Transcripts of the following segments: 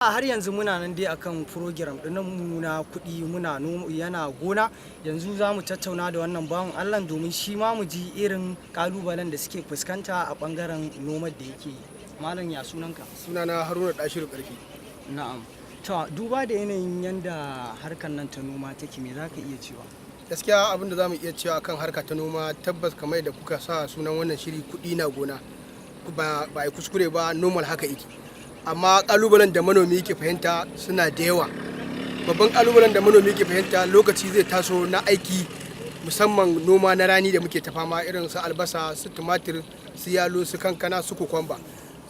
Har yanzu muna nan dai akan program ɗin mu na Kuɗi muna Yana Gona. Yanzu za mu tattauna da wannan bawan Allah domin shi ma mu ji irin kalubalen da suke fuskanta a bangaren noman da yake yi. Malam, ya sunanka? Sunana Haruna Dashiru Karfi. Na'am. To, duba da yanayin yanda harkar nan ta noma take, me za ka iya cewa? Gaskiya, abin da za mu iya cewa kan harka ta noma, tabbas kamar da kuka sa sunan wannan shiri Kuɗi na Gona, ba a kuskure ba, normal haka yake. Amma kalubalen da manomi yake fahimta suna da yawa. Babban kalubalen da manomi yake fahimta, lokaci zai taso na aiki, musamman noma na rani da muke ta fama, irin su albasa, su tumatir, su yalo, su kankana, su kokwamba.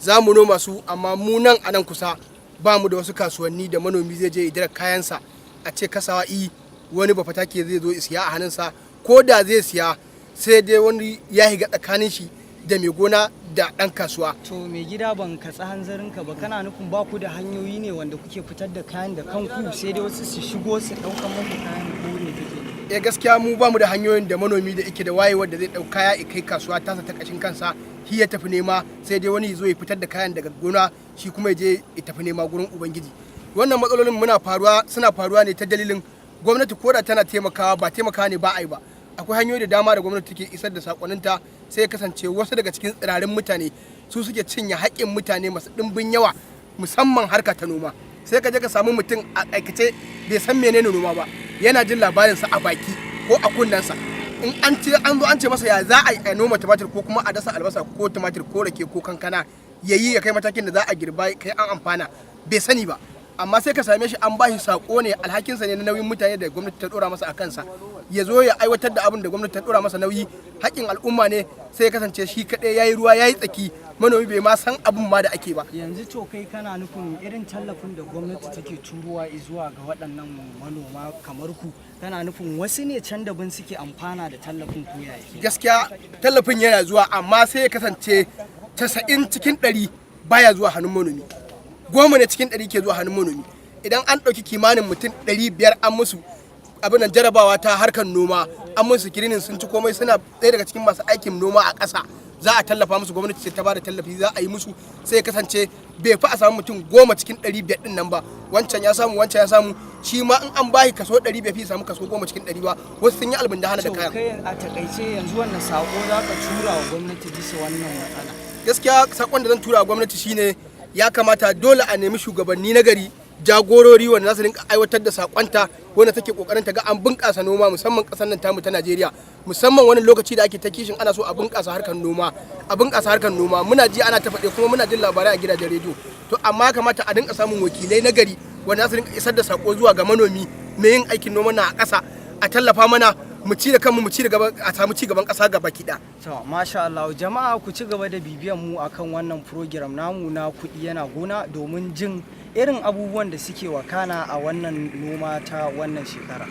Za mu noma su, amma mu nan a nan kusa ba mu da wasu kasuwanni da manomi zai je idira kayansa a ce kasawa i wani bafatake zai zo siya a hannunsa. Ko da zai siya, sai dai wani ya higa tsakanin shi da mai gona da ɗan kasuwa. To, mai gida, ban katsa hanzarinka ba, kana nufin ba ku da hanyoyi ne wanda kuke fitar da kayan da kanku, sai dai wasu su shigo su ɗaukan muku kayan, ko ne kake? Eh, gaskiya mu ba mu da hanyoyin da manomi da yake da wayewar da zai ɗau kaya ya kai kasuwa tasa ta ƙashin kansa, shi ya tafi nema, sai dai wani ya zo ya fitar da kayan daga gona, shi kuma ya je ya tafi nema gurin ubangiji. Wannan matsalolin muna faruwa suna faruwa ne ta dalilin gwamnati, ko da tana taimakawa, ba taimakawa ne ba a yi ba. Akwai hanyoyi da dama da gwamnati take isar da sakonninta, sai ya kasance wasu daga cikin tsirarin mutane su suke cinye haƙƙin mutane masu ɗimbin yawa, musamman harka ta noma. Sai ka je ka samu mutum a aikace bai san menene noma ba, yana jin labarinsa a baki ko a kunnensa. In an ce an zo an ce masa ya za a yi a noma tumatir, ko kuma a dasa albasa ko tumatir ko rake ko kankana, yayi ya kai matakin da za a girba kai an amfana, bai sani ba. Amma sai ka same shi an bashi sako ne, alhakinsa ne na nauyin mutane da gwamnati ta dora masa a kansa, ya zo ya aiwatar da abin da gwamnati ta dora masa nauyi, haƙƙin al'umma ne, sai ya kasance shi kaɗai yayi ruwa yayi tsaki, manomi bai ma san abin ma da ake ba. Yanzu to, kai kana nufin irin tallafin da gwamnati take turowa zuwa ga waɗannan manoma kamar ku, kana nufin wasu ne can daban suke amfana da tallafin, ko yaya? Gaskiya tallafin yana zuwa, amma sai ya kasance 90% baya zuwa hannun manomi, 10% ne ke zuwa hannun manomi. Idan an ɗauki kimanin mutum 500 an musu abin nan jarabawa ta harkar noma, an musu screening, sun ci komai, suna ɗaya daga cikin masu aikin noma a ƙasa, za a tallafa musu, gwamnati ce ta bada tallafi za a yi musu, sai ya kasance bai fi a samu mutum 10% ɗin nan ba. Wancan ya samu, wancan ya samu, shi ma in an bashi kaso 100, bai fi samu kaso 10% ba. Wasu sun yi almundahana da To, kayan. kai a takaice yanzu wannan sako za ka tura wa gwamnati bisa wannan matsala? Gaskiya sakon da zan tura wa gwamnati shine ya kamata dole a nemi shugabanni na gari, jagorori wanda za su rinka aiwatar da sakonta wanda take kokarin ta ga an bunƙasa noma, musamman ƙasar nan tamu ta Najeriya, musamman wani lokaci da ake ta kishin ana so a bunƙasa harkar noma, a bunƙasa harkar noma. Muna ji ana ta faɗe, kuma muna jin labarai a gidajen rediyo. To, amma kamata a rinka samun wakilai na gari wanda za su rinka isar da sako zuwa ga manomi mai yin aikin noma na a ƙasa, a tallafa mana mu ci da kanmu, mu ci da gaba, a samu ci gaban ƙasa gaba ki ɗaya. To, masha Allah. Jama'a, ku ci gaba da bibiyan mu akan wannan program namu na Kuɗi Yana Gona domin jin irin abubuwan da suke wakana a wannan noma ta wannan shekara.